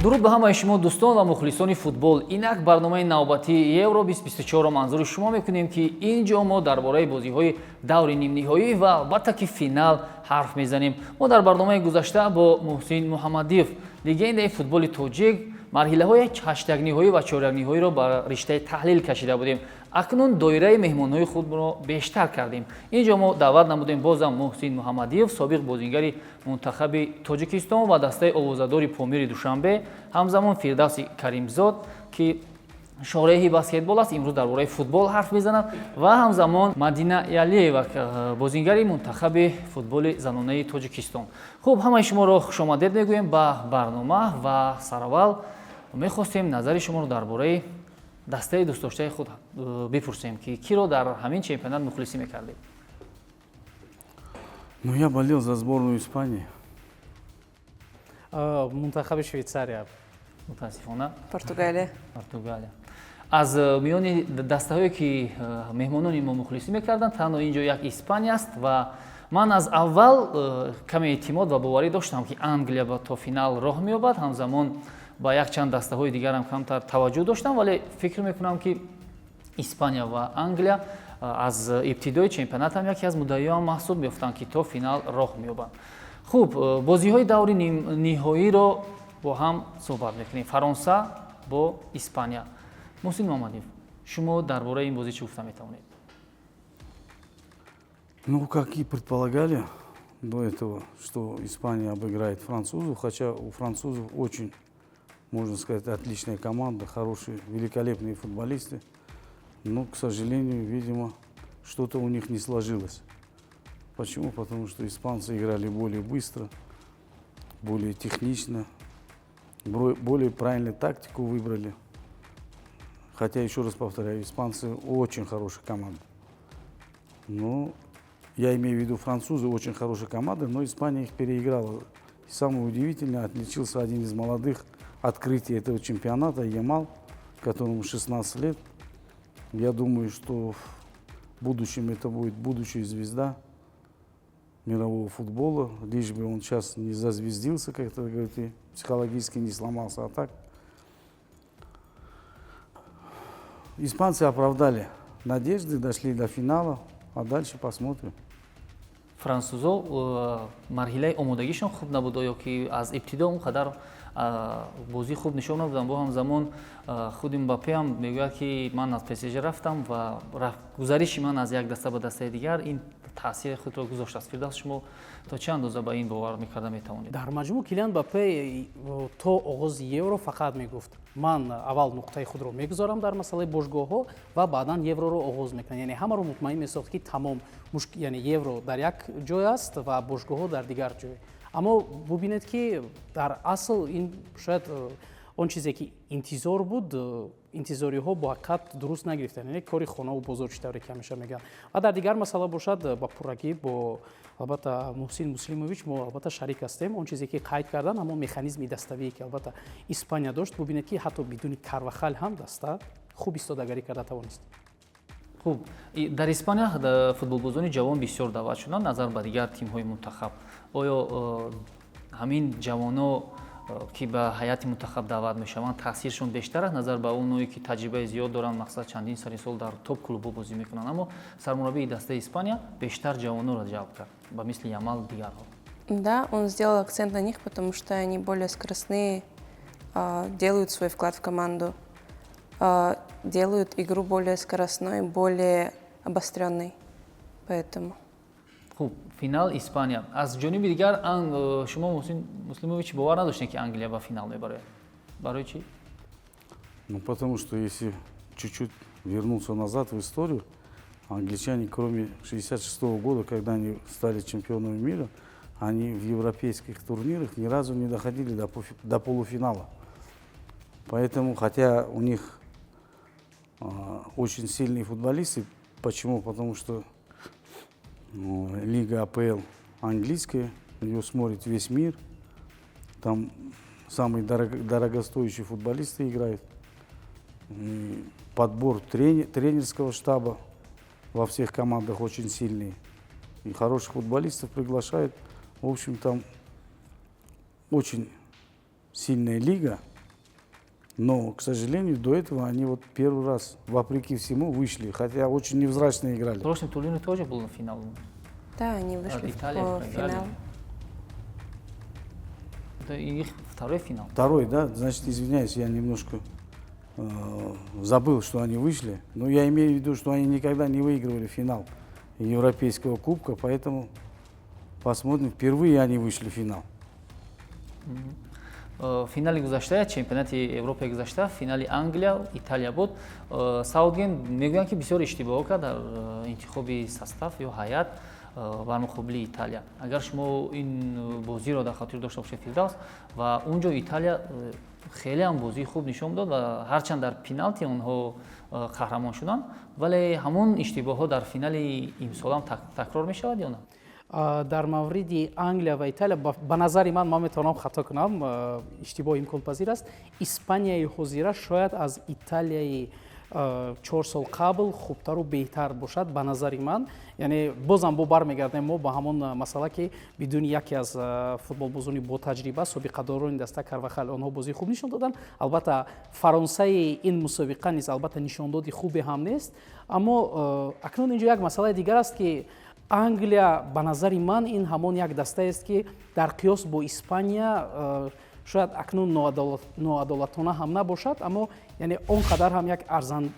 Дуруд ба ҳамаи шумо, дӯстон ва мухлисони футбол. Инак барномаи навбатии Евро 2024-ро манзури шумо мекунем, ки ин ҷо мо дар бораи бозиҳои даври нимниҳоӣ ва албатта ки финал ҳарф мезанем. Мо дар барномаи гузашта бо Муҳсин Муҳаммадиев, легендаи футболи тоҷик, марҳилаҳои ҳаштякниҳоӣ ва чорякниҳоиро ба риштаи таҳлил кашида будем. Акнун доираи меҳмонҳои худро бештар кардем. Ин ҷо мо даъват намудем бозам Муҳсин Муҳаммадиев, собиқ бозингари мунтахаби Тоҷикистон ва дастаи овозадори Помири Душанбе, ҳамзамон Фирдавси Каримзод, ки шореҳи баскетбол аст, имрӯз дар бораи футбол ҳарф мезанад, ва ҳамзамон Мадина Ялиева, бозингари мунтахаби футболи занонаи Тоҷикистон. Хуб, ҳамаи шуморо хушомадед мегӯем ба барнома ва сараввал мехостем назари шуморо дар бораи дастаи дӯстдоштаи худ бипурсем, ки киро дар ҳамин чемпионат мухлисӣ мекардед. Ну, я болел за сборную Испании. Мунтахаби Швейцария. Мутаассифона. Португалия. Португалия. Аз миёни дастаҳое, ки меҳмонони мо мухлисӣ мекарданд, танҳо ин ҷо як Испания аст ва ман аз аввал каме эътимод ва боварӣ доштам, ки Англия то финал роҳ меёбад. Ҳамзамон ба якчанд дастаҳои дигарам камтар таваҷҷӯҳ доштам, вале фикр мекунам, ки Испания ва Англия аз ибтидои чемпионат ҳам яке аз муддаиён маҳсуб меёфтанд, ки то финал роҳ меёбанд. Хуб, бозиҳои даври ниҳоиро бо ҳам суҳбат мекунем. Фаронса бо Испания. Муҳсин Муҳаммадиев, шумо дар бораи ин бозӣ чӣ гуфта метавонед? Ну, как и предполагали до этого, что Испания обыграет французов, хотя у французов очень, можно сказать, отличная команда, хорошие, великолепные футболисты. Но, к сожалению, видимо, что-то у них не сложилось. Почему? Потому что испанцы играли более быстро, более технично, более правильную тактику выбрали. Хотя, еще раз повторяю, испанцы очень хорошая команда. Но я имею в виду, французы очень хорошая команда, но Испания их переиграла. И самое удивительное, отличился один из молодых открытий этого чемпионата, Ямал, которому 16 лет. Я думаю, что в будущем это будет будущая звезда мирового футбола, лишь бы он сейчас не зазвездился, как это говорит, и психологически не сломался, а так. Испанцы оправдали надежды, дошли до финала, а дальше посмотрим. Французо марҳилаи омодагишон хуб набуд ё ки аз ибтидо он қадар бозии хуб нишон надоданд? Бо ҳамзамон худи Мбаппе ҳам мегӯяд, ки ман аз ПСЖ рафтам ва гузариши ман аз як даста ба дастаи дигар ин таъсири худро гузоштааст. Фирдавс, шумо то чӣ андоза ба ин бовар мекарда метавонед? Дар маҷмӯъ Килиан Мбаппе то оғози Евро фақат мегуфт: ман аввал нуқтаи худро мегузорам дар масъалаи бошгоҳҳо ва баъдан Евроро оғоз мекунам. Яъне ҳамаро мутмаин месохт, ки тамом, яъне Евро дар як ҷой аст ва бошгоҳҳо дар дигар ҷой. Аммо бубинед, ки дар асл ин шояд он чизе, ки интизор буд, интизориҳо бо ҳақиқат дуруст нагирифтанд, яъне кори хонаву бозор, чӣ тавре ки ҳамеша мегӯянд. Ва дар дигар масъала бошад, ба пуррагӣ бо албатта Муҳсин Муслимович мо албатта шарик ҳастем. Он чизе, ки қайд кардан, ҳамон механизми даставие, ки албатта Испания дошт, бубинед, ки ҳатто бидуни Карвахал ҳам даста хуб истодагарӣ карда тавонист. Хуб, дар Испания футболбозони ҷавон бисёр даъват шуданд назар ба дигар тимҳои мунтахаб. Оё ҳамин ҷавоно, ки ба ҳайати мунтахаб даъват мешаванд, таъсиршон бештар аст назар ба оное, ки таҷрибаи зиёд доранд, мақсад, чандин сари сол дар топ клубҳо бозӣ мекунанд? Аммо сармураббии дастаи Испания бештар ҷавононро ҷалб кард, ба мисли Ямал, дигарҳо. Да, он сделал акцент на них, потому что они более скоростные, делают свой вклад в команду, делают игру более скоростной, более обостренной. Поэтому. Хуб, финал Испания. Аз ҷониби дигар, шумо, Муҳсин Муслимович, бовар надоштем, ки Англия ба финал мебарояд. Барои чӣ? Ну, потому что если чуть-чуть вернуться назад в историю, англичане, кроме 66 года, когда они стали чемпионами мира, они в европейских турнирах ни разу не доходили до полуфинала. Поэтому, хотя у них очень сильные футболисты, почему? Потому что, ну, Лига АПЛ английская, ее смотрит весь мир. Там самые дорогостоящие футболисты играют. И подбор тренерского штаба во всех командах очень сильный. И хороших футболистов приглашают. В общем, там очень сильная лига. Но, к сожалению, до этого они вот первый раз, вопреки всему, вышли, хотя очень невзрачно играли. В прошлом турнире тоже был на финал. Да, они вышли в полуфинал. Это их второй финал. Второй, да? Значит, извиняюсь, я немножко забыл, что они вышли. Но я имею в виду, что они никогда не выигрывали финал Европейского кубка, поэтому посмотрим. Впервые они вышли в финал. Финали гузашта, чемпионати Европаи гузашта, финали Англия Италия буд. Саутгейт, мегӯянд, ки бисёр иштибоҳ кард дар интихоби состав ё ҳайат бар муқобили Италия. Агар шумо ин бозиро дар хотир дошта бошед, Фирдавс, ва он ҷо Италия хеле ҳам бозии хуб нишон дод ва ҳарчанд дар пеналти онҳо қаҳрамон шуданд, вале ҳамон иштибоҳҳо дар финали имсолам такрор мешавад ё на? Дар мавриди Англия ва Италия, ба назари ман, ман метавонам хато кунам, иштибоҳ имконпазир аст, Испанияи ҳозира шояд аз Италияи 4 сол қабл хубтару беҳтар бошад, ба назари ман. Яъне бозам бо бармегардем мо ба ҳамон масъала, ки бидуни яке аз футболбозони ботаҷриба, собиқадорони даста, Карвахал, онҳо бозии хуб нишон доданд. Албатта, Фаронсаи ин мусобиқа низ, албатта, нишондоди хубе ҳам нест. Аммо акнун инҷо як масъалаи дигар аст, ки Англия, ба назари ман, ин ҳамон як дастаест, ки дар қиёс бо Испания шояд акнун ноадолатона ҳам набошад, аммо яъне он қадар ҳам як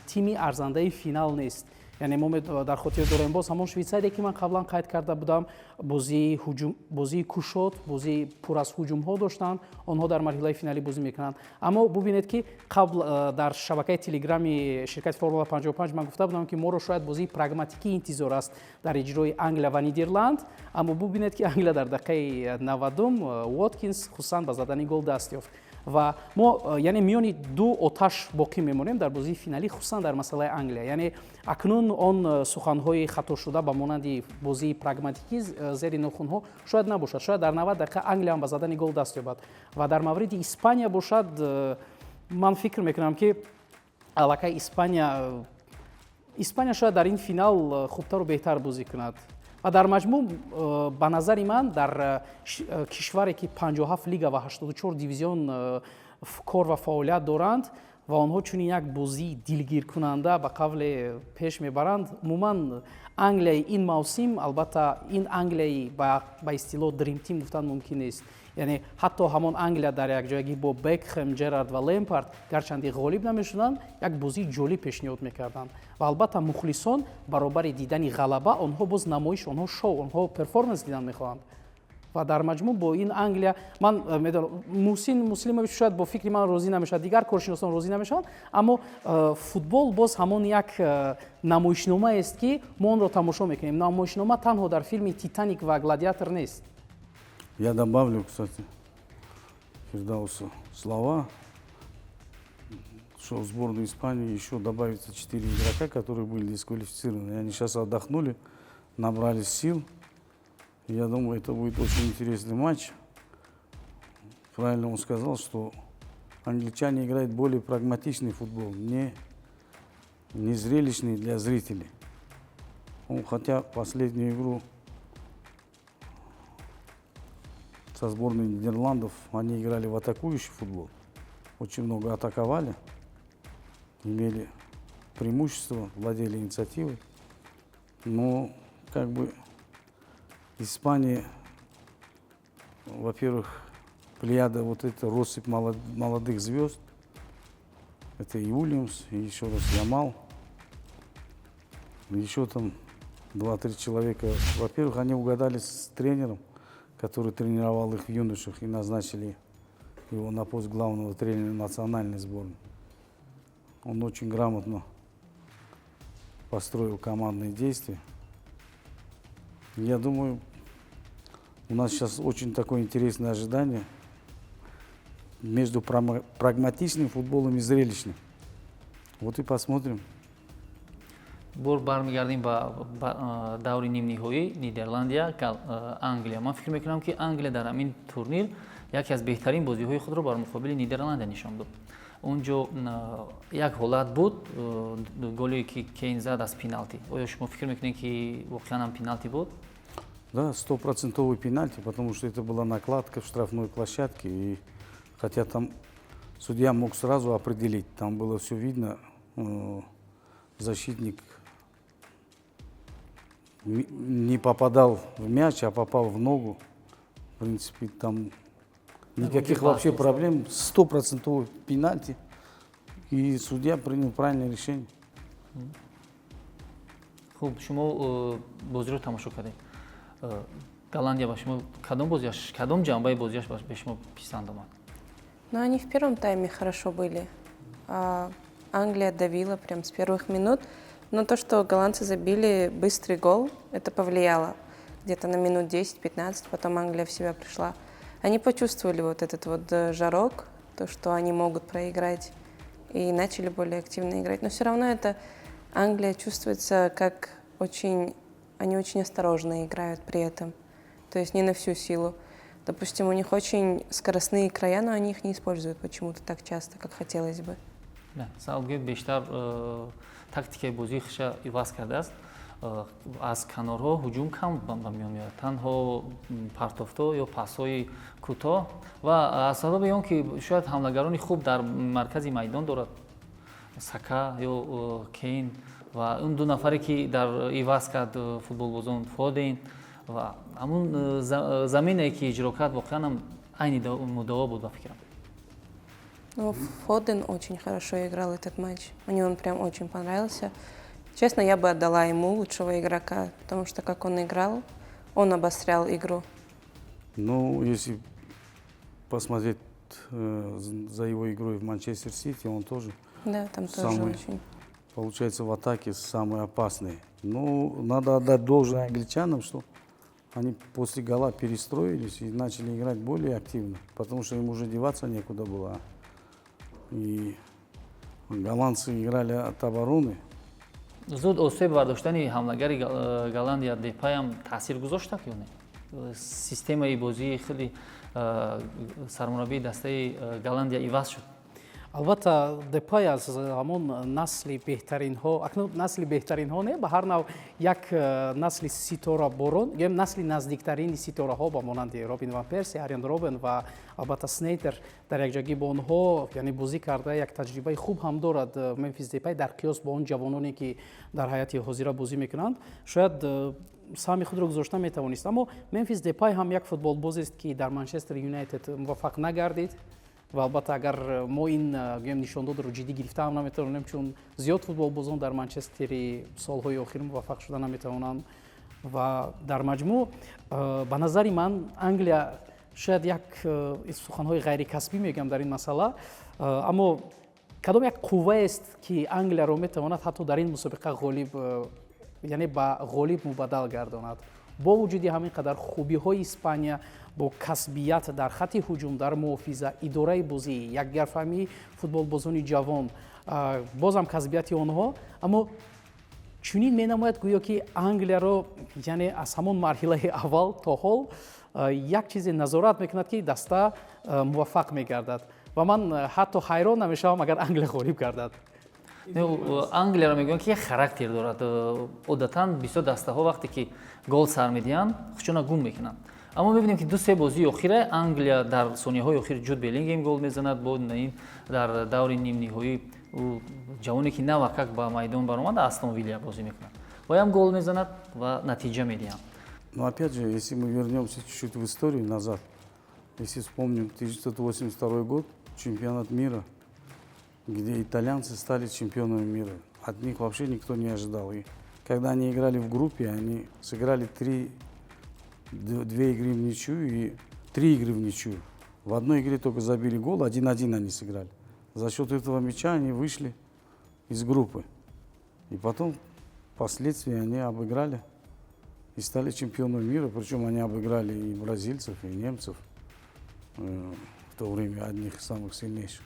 тими арзандаи финал нест. Яъне мо дар хотир дорем боз ҳамон Швейтсария, ки ман қаблан қайд карда будам, бозии кушод, бозии пур аз ҳуҷумҳо доштанд. Онҳо дар марҳилаи финалӣ бозӣ мекунанд. Аммо бубинед, ки қабл дар шабакаи Телеграми ширкати Формула 55 ман гуфта будам, ки моро шояд бозии прагматикӣ интизор аст дар иҷрои Англия ва Нидерланд. Аммо бубинед, ки Англия дар дақиқаи 90-ум Воткинс хусусан ба задани гол даст ёфт ва мо яъне миёни ду оташ боқӣ мемонем дар бозии финалӣ, хусусан дар масъалаи Англия. Яъне акнун он суханҳои хатошуда ба монанди бозии прагматикӣ зери нохунҳо шояд набошад. Шояд дар 90 дақиқа Англия ҳам ба задани гол даст ёбад. Ва дар мавриди Испания бошад, ман фикр мекунам, ки аллакай Испания шояд дар ин финал хубтару беҳтар бозӣ кунад. Ва дар маҷмӯъ, ба назари ман, дар кишваре, ки 57 лига ва 84 дивизион кор ва фаъолият доранд ва онҳо чунин як бозии дилгиркунанда, ба қавле, пеш мебаранд, умуман Англияи ин мавсим, албатта, ин Англияи ба истилоҳ Dream Team гуфтан мумкин нест. Яъне ҳатто ҳамон Англия дар якҷоягӣ бо Бекхем, Ҷерард ва Лемпард, гарчанде ғолиб намешуданд, як бозии ҷолиб пешниҳод мекарданд. Ва албатта, мухлисон баробари дидани ғалаба, онҳо боз намоиш, онҳо шоу, онҳо перформанс дидан мехоҳанд. Ва дар маҷмӯъ бо ин Англия ман медонам, Муҳсин Муслимович шояд бо фикри ман розӣ намешавад, дигар коршиносон розӣ намешаванд, аммо футбол боз ҳамон як намоишномаест, ки мо онро тамошо мекунем. Намоишнома танҳо дар филми «Титаник» ва «Гладиатор» нест. Я добавлю, кстати, Фирдаусу слова, что в сборную Испании еще добавится четыре игрока, которые были дисквалифицированы. И они сейчас отдохнули, набрались сил. Я думаю, это будет очень интересный матч. Правильно он сказал, что англичане играют более прагматичный футбол, не зрелищный для зрителей. Он, хотя последнюю игру со сборной Нидерландов они играли в атакующий футбол. Очень много атаковали, имели преимущество, владели инициативой. Но как бы Испания, во-первых, плеяда, вот эта россыпь молодых звезд. Это и Уильямс, и еще раз Ямал. Еще там два-три человека. Во-первых, они угадали с тренером, который тренировал их в юношах, и назначили его на пост главного тренера национальной сборной. Он очень грамотно построил командные действия. Я думаю, у нас сейчас очень такое интересное ожидание между прагматичным футболом и зрелищным. Вот и посмотрим. Бор бармегардем ба даври нимниҳоӣ, Нидерландия Англия. Ман фикр мекунам, ки Англия дар ҳамин турнир яке аз беҳтарин бозиҳои худро бар муқобили Нидерландия нишон дод. Он ҷо як ҳолат буд, голе, ки Кейн зад аз пеналти. Оё шумо фикр мекунед, ки воқеан ҳам пеналти буд? Да, стопроцентовый пенальти, потому что это была накладка в штрафной площадке. И хотя там Судья мог сразу определить, там было все видно, защитник не попадал в мяч, а попал в ногу. В принципе, там никаких вообще проблем, 100-процентовый пенальти. И судья принял правильное решение. Хуб, шумо бозиро тамошо кардед. Голландия ба шумо кадом бозиаш, кадом ҷанбаи бозиаш ба шумо писанд омад? Ну, они в первом тайме хорошо были. А Англия давила прям с первых минут. Но то, что голландцы забили быстрый гол, это повлияло. Где-то на минут 10-15, потом Англия в себя пришла. Они почувствовали вот этот вот жарок, то, что они могут проиграть, и начали более активно играть. Но все равно это Англия чувствуется как очень... Они очень осторожно играют при этом. То есть не на всю силу. Допустим, у них очень скоростные края, но они их не используют почему-то так часто, как хотелось бы. Саутгейт бештар тактикаи бозии худша иваз кардааст. Аз канорҳо ҳуҷум кам ба миён меояд, танҳо партофтҳо ё пасҳои кӯтоҳ ва аз сабаби он ки шояд ҳамлагарони хуб дар маркази майдон дорад, Сака ё Кейн ва он ду нафаре, ки дар иваз кард футболбозон, Фоден ва ҳамун замине, ки иҷро кард, воқеан ҳам айни муддао буд, ба фикрам. Ну, Фоден очень хорошо играл этот матч. Мне он прям очень понравился. Честно, я бы отдала ему лучшего игрока, потому что, как он играл, он обострял игру. Ну, если посмотреть за его игрой в Манчестер Сити, он тоже Да, там тоже самый, очень. Получается, в атаке самый опасный. Ну, надо отдать должное англичанам, что они после гола перестроились и начали играть более активно, потому что им уже деваться некуда было. И голландцы играли от обороны. Зуд осеб бардоштани ҳамлагари Голландия Депайам таъсир гузоштак ё не? Системаи бозии хеле сармураббии дастаи Голландия иваз шуд. Албатта, Депай аз ҳамон насли беҳтаринҳо, акнун насли беҳтаринҳо не, ба ҳар нав як насли ситораборон, гӯем, насли наздиктарини ситораҳо, ба монанди Робин ван Перси, Ариан Робен ва албатта Снейдер, дар якҷоягӣ бо онҳо, яъне, бозӣ карда, як таҷрибаи хуб ҳам дорад Мемфис Депай дар қиёс бо он ҷавононе, ки дар ҳайати ҳозира бозӣ мекунанд. Шояд саҳми худро гузошта метавонист, аммо Мемфис Депай ҳам як футболбозест, ки дар Манчестер Юнайтед муваффақ нагардид. Ва албатта, агар мо ин, гӯем, нишондодро ҷиддӣ гирифта ҳам наметавонем, чун зиёд футболбозон дар Манчестери солҳои охир муваффақ шуда наметавонанд. Ва дар маҷмӯъ, ба назари ман, Англия шояд як суханҳои ғайрикасбӣ мегӯям дар ин масъала, аммо кадом як қувваест, ки Англияро метавонад ҳатто дар ин мусобиқа ғолиб, яъне ба ғолиб мубаддал гардонад, бо вуҷуди ҳамин қадар хубиҳои Испания бо касбият дар хатти ҳуҷум, дар муҳофиза, идораи бозӣ, якдигарфаҳмии футболбозони ҷавон, бозам касбияти онҳо? Аммо чунин менамояд, гӯё ки Англияро, яъне, аз ҳамон марҳилаи аввал то ҳол як чизе назорат мекунад, ки даста муваффақ мегардад. Ва ман ҳатто ҳайрон намешавам, агар Англия ғолиб гардад. Англияро мегӯянд, ки як характер дорад. Одатан бисёр дастаҳо, вақте ки гол сар медиҳанд, худшона гум мекунанд, аммо мебинем, ки ду-се бозии охира Англия дар сонияҳои охир Ҷуд Беллингем гол мезанад, бо ин дар даври нимниҳоӣ ҷавоне, ки навакак ба майдон баромад, Астон Вилля бозӣ мекунад, ваям гол мезанад ва натиҷа медиҳанд. Но опять же, если мы вернемся чуть-чуть в историю назад, если вспомним 1982 год, чемпионат мира, где итальянцы стали чемпионами мира. От них вообще никто не ожидал. И когда они играли в группе, они сыграли две игры в ничью и три игры в ничью. В одной игре только забили гол, 1-1 они сыграли. За счет этого мяча они вышли из группы. И потом, впоследствии, они обыграли и стали чемпионами мира. Причем они обыграли и бразильцев, и немцев, в то время одних из самых сильнейших.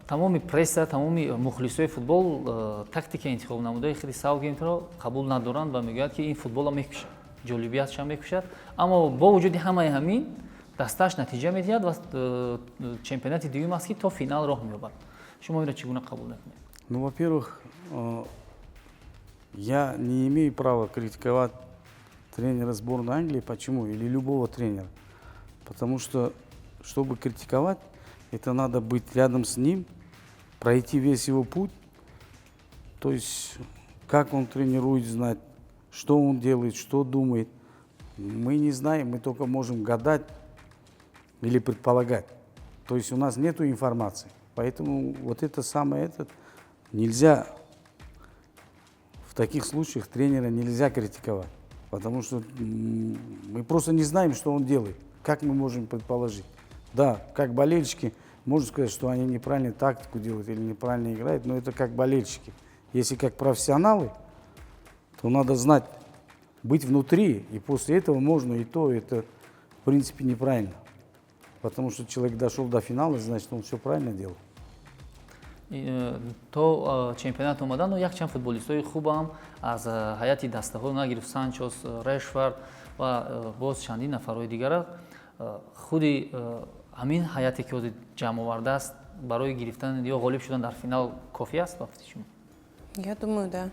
Тамоми пресса, тамоми мухлисои футбол тактика интихоб намудаи худи Саутгейтро қабул надоранд ва мегӯяд, ки ин футболро мекушад, ҷолибиятшам мекушад. Аммо бо вуҷуди ҳамаи ҳамин дастааш натиҷа медиҳад ва чемпионати дуюм аст, ки то финал роҳ меёбад. Шумо инро чӣ гуна қабул мекунед? Ну, во-первых, я не имею права критиковать тренера сборной Англии. Почему? Или любого тренера. Потому что, чтобы критиковать, Это надо быть рядом с ним, пройти весь его путь. То есть, как он тренирует, знать, что он делает, что думает. Мы не знаем, мы только можем гадать или предполагать. То есть у нас нет информации. Поэтому вот это самое этот нельзя, в таких случаях тренера нельзя критиковать. Потому что мы просто не знаем, что он делает. Как мы можем предположить? Да, как болельщики, можно сказать, что они неправильно тактику делают или неправильно играют, но это как болельщики. Если как профессионалы, то надо знать, быть внутри, и после этого можно и то, это в принципе неправильно. Потому что человек дошел до финала, значит, он все правильно делал. То чемпионат омадану якчанд футболистои хубам аз ҳайати дастаҳо нагирифт: Санчос, Решфорд ва боз чандин нафарҳои дигара. Худи ҳамин ҳайате, ки ҳозир ҷамъ овардааст, барои гирифтан ё ғолиб шудан дар финал кофӣ аст ба фикри шумо? Я думаю, да.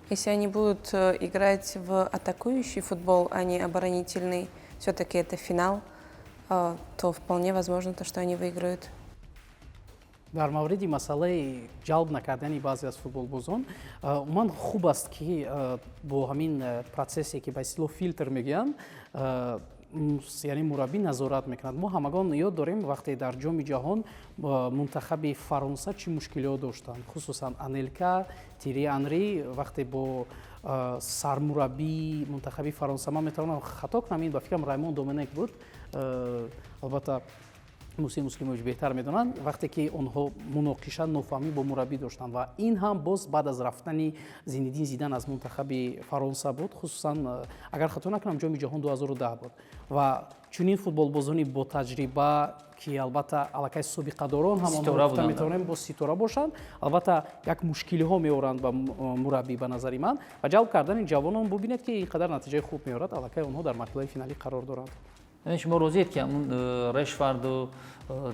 Если они будут играть в атакующий футбол, а не оборонительный, все-таки это финал, то вполне возможно то, что они выиграют. Дар мавриди масъалаи ҷалб накардани баъзе аз футболбозон, умуман хуб аст, ки бо ҳамин процессе, ки ба истилоҳ филтр мегӯянд, яъне мураббӣ назорат мекунад. Мо ҳамагон ёд дорем, вақте дар Ҷоми ҷаҳон мунтахаби Фаронса чӣ мушкилиҳо доштанд, хусусан Анелка, Тири Анри, вақте бо сармураббии мунтахаби Фаронса, ман метавонам хато кунам, ин ба фикрам Раймон Доменек буд, албатта Муси Муслимович беҳтар медонанд, вақте ки онҳо муноқиша, нофаҳмӣ бо мураббӣ доштанд. Ва ин ҳам боз баъд аз рафтани Зинедин Зидан аз мунтахаби Фаронса буд, хусусан, агар хато накунам, Ҷоми ҷаҳон 2010 буд. Ва чунин футболбозони ботаҷриба, ки албатта аллакай собиқадорон ҳам онҳо гуфта метавонем, бо ситора бошанд, албатта як мушкилиҳо меоранд ба мураббӣ, ба назари ман. Ва ҷалб кардани ҷавонон, бубинед, ки ин қадар натиҷаи хуб меорад, аллакай онҳо дар марҳилаи финалӣ қарор доранд. Яъне шумо розиед, ки ҳамун Решфорду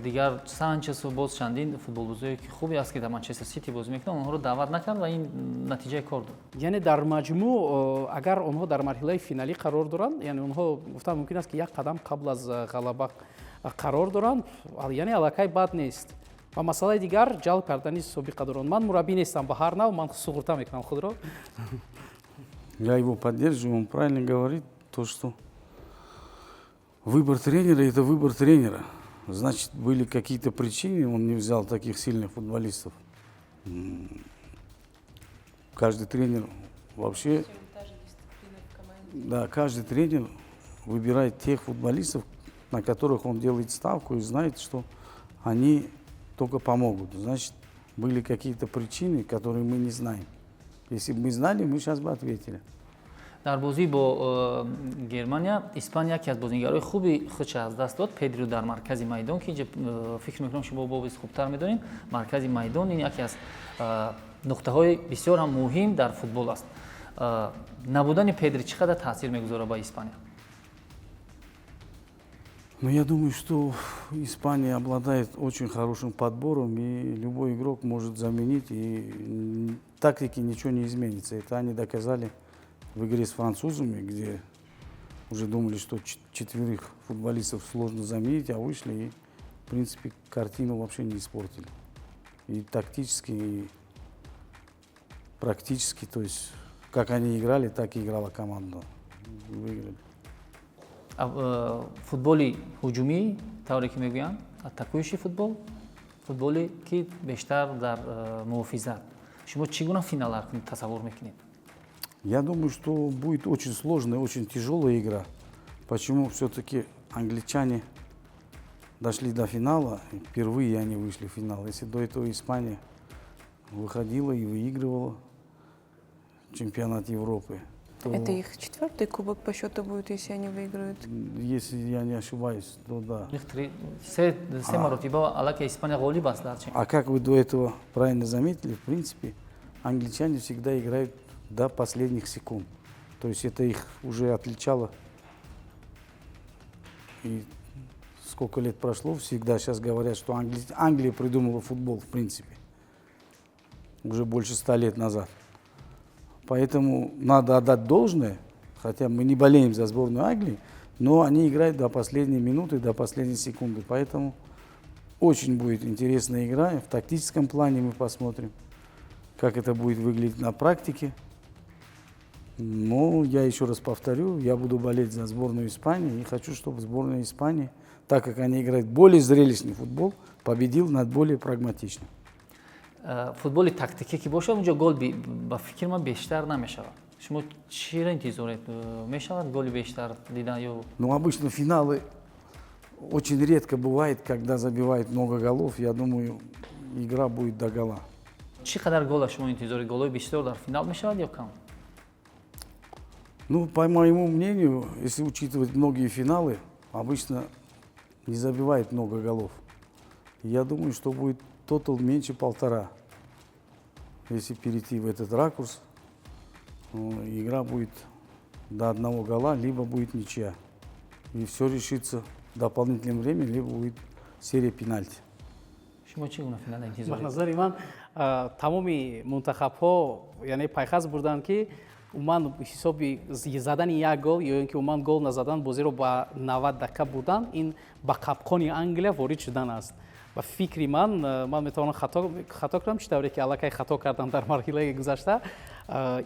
дигар Санчесу боз чандин футболбозое, ки хубе аст, ки дар Манчестер Сити бозӣ мекунанд, онҳоро даъват накард ва ин натиҷаи кор дод? Яъне дар маҷмӯъ, агар онҳо дар марҳилаи финалӣ қарор доранд, яъне онҳо, гуфтан мумкин аст, ки як қадам қабл аз ғалаба қарор доранд, яъне аллакай бад нест. Ва масъалаи дигар, ҷалб кардани собиқадорон. Ман мураббӣ нестам, ба ҳар нав ман суғурта мекунам худро. Я его поддерживаю, он правильно говорит, то, что выбор тренера – это выбор тренера. Значит, были какие-то причины, он не взял таких сильных футболистов. Каждый тренер вообще. Да, каждый тренер выбирает тех футболистов, на которых он делает ставку и знает, что они только помогут. Значит, были какие-то причины, которые мы не знаем. Если бы мы знали, мы сейчас бы ответили. Дар бозӣ бо Германия Испания яке аз бозигарои хуби худша аз даст дод, Педриро дар маркази майдон, ки инҷа фикр мекунам, шумо боз хубтар медонед, маркази майдон ин яке аз нуқтаҳои бисёр ҳам муҳим дар футбол аст. Набудани Педри чӣ қадар таъсир мегузорад ба Испания? Ну, я думаю, что Испания обладает очень хорошим подбором, и любой игрок может заменить, и тактики ничего не изменится. Это они доказали в игре с французами, где уже думали, что четверых футболистов сложно заменить, а вышли и, в принципе, картину вообще не испортили. И тактически, и практически, то есть, как они играли, так и играла команда. Выиграли. Футболи ҳуҷумӣ, тавре ки мегӯянд, атакующий футбол, футболе, ки бештар дар муҳофизат, шумо чӣ гуна финал тасаввур мекунед? Я думаю, что будет очень сложная, очень тяжелая игра. Почему все-таки англичане дошли до финала, впервые они вышли в финал. Если до этого Испания выходила и выигрывала чемпионат Европы, то Это их четвертый кубок по счету будет, если они выиграют. Если я не ошибаюсь, то да. Се маротиба аллакай Испания ғолиб аст дар А как вы до этого правильно заметили, в принципе, англичане всегда играют до последних секунд. То есть это их уже отличало. И сколько лет прошло, всегда сейчас говорят, что Англия придумала футбол, в принципе. Уже больше 100 лет назад. Поэтому надо отдать должное, хотя мы не болеем за сборную Англии, но они играют до последней минуты, до последней секунды. Поэтому Очень будет интересная игра. В тактическом плане мы посмотрим, как это будет выглядеть на практике. Но я еще раз повторю, я буду болеть за сборную Испании и хочу, чтобы сборная Испании, так как они играют более зрелищный футбол, победил над более прагматичным. Футболи тактикӣ ки бошад, унҷо гол ба фикри ман бештар намешавад. Шумо чиро интизоред? Мешавад голи бештар дидан ё? Ну, обычно финалы очень редко бывает, когда забивают много голов. Я думаю, игра будет до гола. Чӣ қадар гола шумо интизоред? Голҳои бисёр дар финал мешавад ё кам? Ну, по моему мнению, если учитывать многие финалы, обычно не забивает много голов. Я думаю, что будет тотал меньше 1,5. Если перейти в этот ракурс, игра будет до одного гола, либо будет ничья. И все решится в дополнительном времени, либо будет серия пенальти. Шумо чӣ гуна финал Ба интизоред? Назари ман, тамоми мунтахабҳо, яъне, пайхас бурданд, ки умуман ҳисоби задани як гол ё ин ки умуман гол назадан, бозиро ба 90 дақиқа бурдан, ин ба қапқони Англия ворид шудан аст. Ба фикри ман, ман метавонам хато кунам, чӣ тавре ки аллакай хато кардам дар марҳилаи гузашта.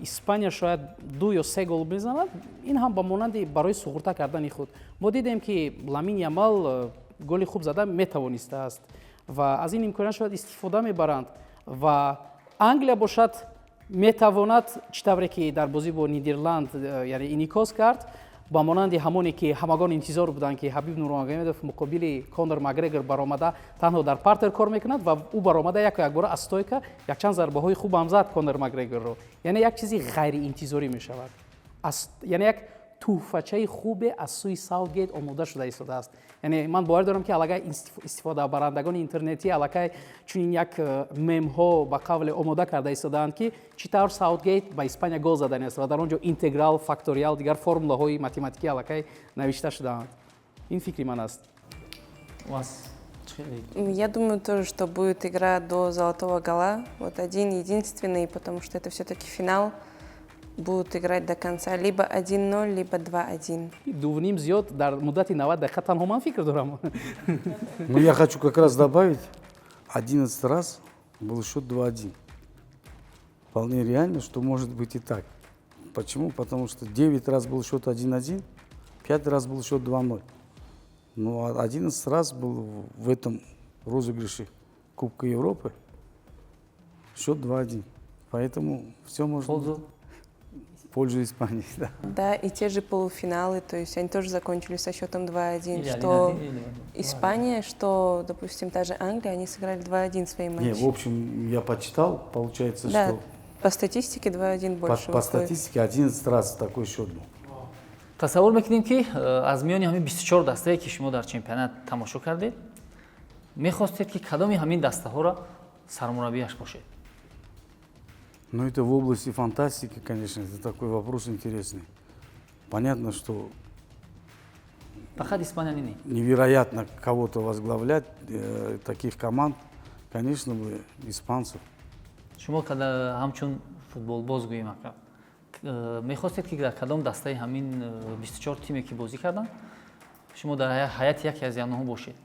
Испания шояд ду ё се гол мезанад, ин ҳам ба монанди барои суғурта кардани худ. Мо дидем, ки Ламин Ямал голи хуб зада метавонистааст ва аз ин имконият шояд истифода мебаранд. Ва Англия бошад, метавонад, чӣ тавре ки дар бозӣ бо Нидерланд, яъне, инъикос кард, ба монанди ҳамоне ки ҳамагон интизор буданд, ки Ҳабиб Нурмагомедов муқобили Конор Макгрегор баромада, танҳо дар партер кор мекунад ва ӯ баромада яку якбора аз стойка якчанд зарбаҳои хуб ҳам зад Конор Макгрегорро. Яъне як чизи ғайриинтизорӣ мешавад, яъне як тӯҳфачаи хубе аз сӯи Саутгейт омода шуда истодааст. Яъне ман бовар дорам, ки аллакай истифодабарандагони интернетӣ аллакай чунин як мемҳо, ба қавле, омода карда истодаанд, ки чӣ тавр Саутгейт ба Испания гол задани аст ва дар он ҷо интеграл, факториал, дигар формулаҳои математикӣ аллакай навишта шудаанд. Ин фикри ман аст. Вас чӣ? Я думаю тоже, что будет игра до золотого гола. Вот один, единственный, потому что это все-таки финал. Будут играть до конца. Либо 1-0, либо 2-1. Дувним зиёд дар муддати 90 дақиқа танҳо ман фикр дорам. Ну, я хочу как раз добавить, 11 раз был счет 2-1. Вполне реально, что может быть и так. Почему? Потому что 9 раз был счет 1-1, 5 раз был счет 2-0. Ну, а 11 раз был в этом розыгрыше Кубка Европы счет 2-1. Поэтому все может Пользу? Быть в пользу Испании. Да. Да, и те же полуфиналы, то есть они тоже закончили со счетом 2-1. Или Что 1-1, или Испания, что, допустим, та же Англия, они сыграли 2-1 свои Не, матчи. В общем, я почитал, получается, Да, что по статистике 2-1 больше по выходит. Статистике 11 раз такой счет был. Тасаввур мекунем, ки аз миёни ҳамин 24 дастае, ки шумо дар чемпионат тамошо кардед, мехостед, ки кадоми ҳамин дастаҳоро сармураббиаш бошед? Ну, это в области фантастики, конечно, это такой вопрос интересный. Понятно, что Фақат Испания не невероятно кого-то возглавлять, таких команд, конечно бы, испанцев. Шумо када ҳамчун футболбоз, гӯем ака, мехостед, ки дар кадом дастаи ҳамин 24 тиме, ки бозӣ карданд, шумо дар ҳайати яке аз онҳо бошед?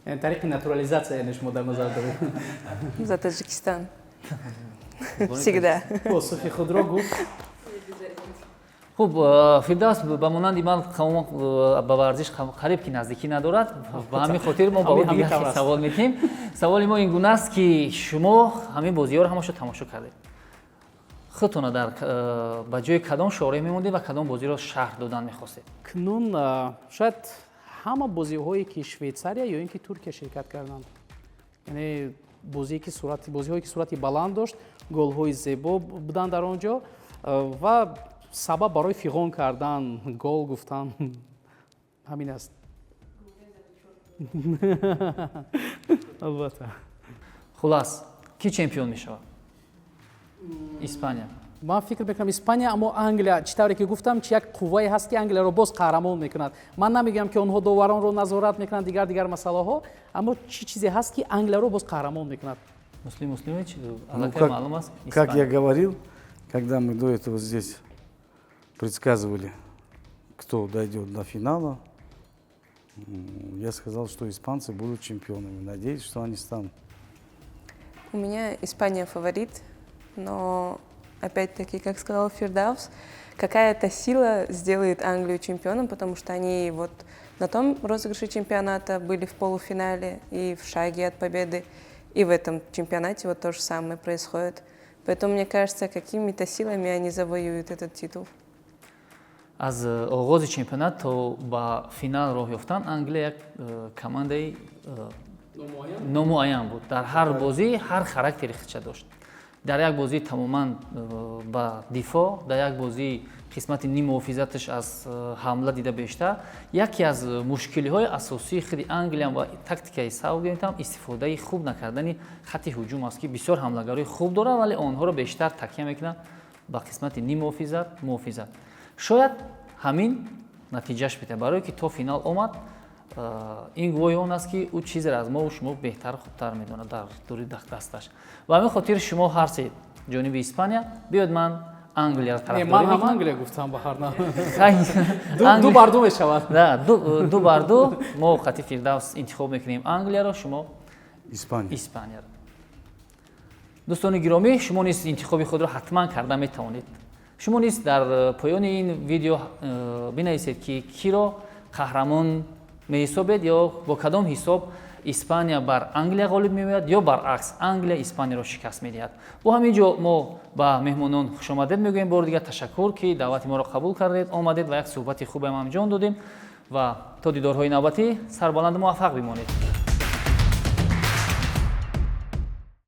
Яъне тариқи натурализатсия, яъне шумо дар назар доред? За Таджикистан. Всегда. Посухи худро гуфт. Хуб, Фирдавс ба монанди ман тамоман ба варзиш қариб ки наздикӣ надорад, ба ҳамин хотир мо ба ӯ ҳамин дигар тавр аст. Савол медиҳем. Саволи мо ин гуна аст, ки шумо ҳамин бозиҳоро ҳамашо тамошо кардед, худтона дар ба ҷои кадом шореҳ мемондед ва кадом бозиро шарҳ додан мехостед? Кунун шояд ҳама бозиҳое, ки Швейтсария ё ин ки Туркия ширкат карданд, яъне бозие ки сурати бозиҳое, ки сурати баланд дошт, голҳои зебо буданд дар он ҷо ва сабаб барои фиғон кардан, гол гуфтан ҳамин аст, албатта. Хулас, ки чемпион мешавад? Испания? Ман фикр мекунам, Испания, аммо Англия, чӣ тавре ки гуфтам, чи як қуввае ҳаст, ки Англияро боз қаҳрамон мекунад. Ман намегӯям, ки онҳо доваронро назорат мекунанд, дигар дигар масъалаҳо, аммо чӣ чизе ҳаст, ки Англияро боз қаҳрамон мекунад. Муслим Муслимович, Ну, аллакай маълум аст. Как я Испания. Говорил, когда мы до этого здесь предсказывали, кто дойдет до финала, Я сказал, что испанцы будут чемпионами. Надеюсь, что они станут. У меня Испания фаворит, но опять-таки, как сказал Фирдавс, какая-то сила сделает Англию чемпионом, потому что они вот на том розыгрыше чемпионата были в полуфинале и в шаге от победы, и в этом чемпионате вот то же самое происходит. Поэтому, мне кажется, какими-то силами они завоюют этот титул. Аз оғози чемпионат то ба финал роҳ ёфтан, Англия як командаи номуайян буд. Дар ҳар бозӣ ҳар характери худша дошт. Дар як бозӣ тамоман ба дифоъ, дар як бозӣ қисмати ниммуҳофизаташ аз ҳамла дида бештар. Яке аз мушкилиҳои асосии худи Англия ва тактикаи Саутгейтам истифодаи хуб накардани хатти ҳуҷум аст, ки бисёр ҳамлагарои хуб дорад, вале онҳоро бештар такя мекунад ба қисмати ниммуҳофизат, муҳофизат. Шояд ҳамин натиҷаш бидиҳад, барое ки то финал омад. Ин гувоҳи он аст, ки ӯ чизеро аз мову шумо беҳтар, хубтар медонад дар дури дасташ. Ба ҳамин хотир шумо ҳар се ҷониби Испания. Биёед, ман Англияро тарафдорӣ. Ман ҳам Англия гуфтам. Ба ҳар 2 бар 2 мешавад. 2 бар 2. Мо қати Фирдавс интихоб мекунем Англияро, шумо Испания. Испанияро. Дӯстони гиромӣ, шумо низ интихоби худро ҳатман карда метавонед. Шумо низ дар поёни ин видео бинависед, ки киро қаҳрамон меҳисобед ё бо кадом ҳисоб Испания бар Англия ғолиб меояд ё баръакс, Англия Испанияро шикаст медиҳад. Бо ҳамин ҷо мо ба меҳмонон хушомадед мегӯем. Бори дигар ташаккур, ки даъвати моро қабул кардед, омадед ва як суҳбати хубеам анҷом додем. Ва то дидорҳои навбатӣ сарбаланду муваффақ бимонед.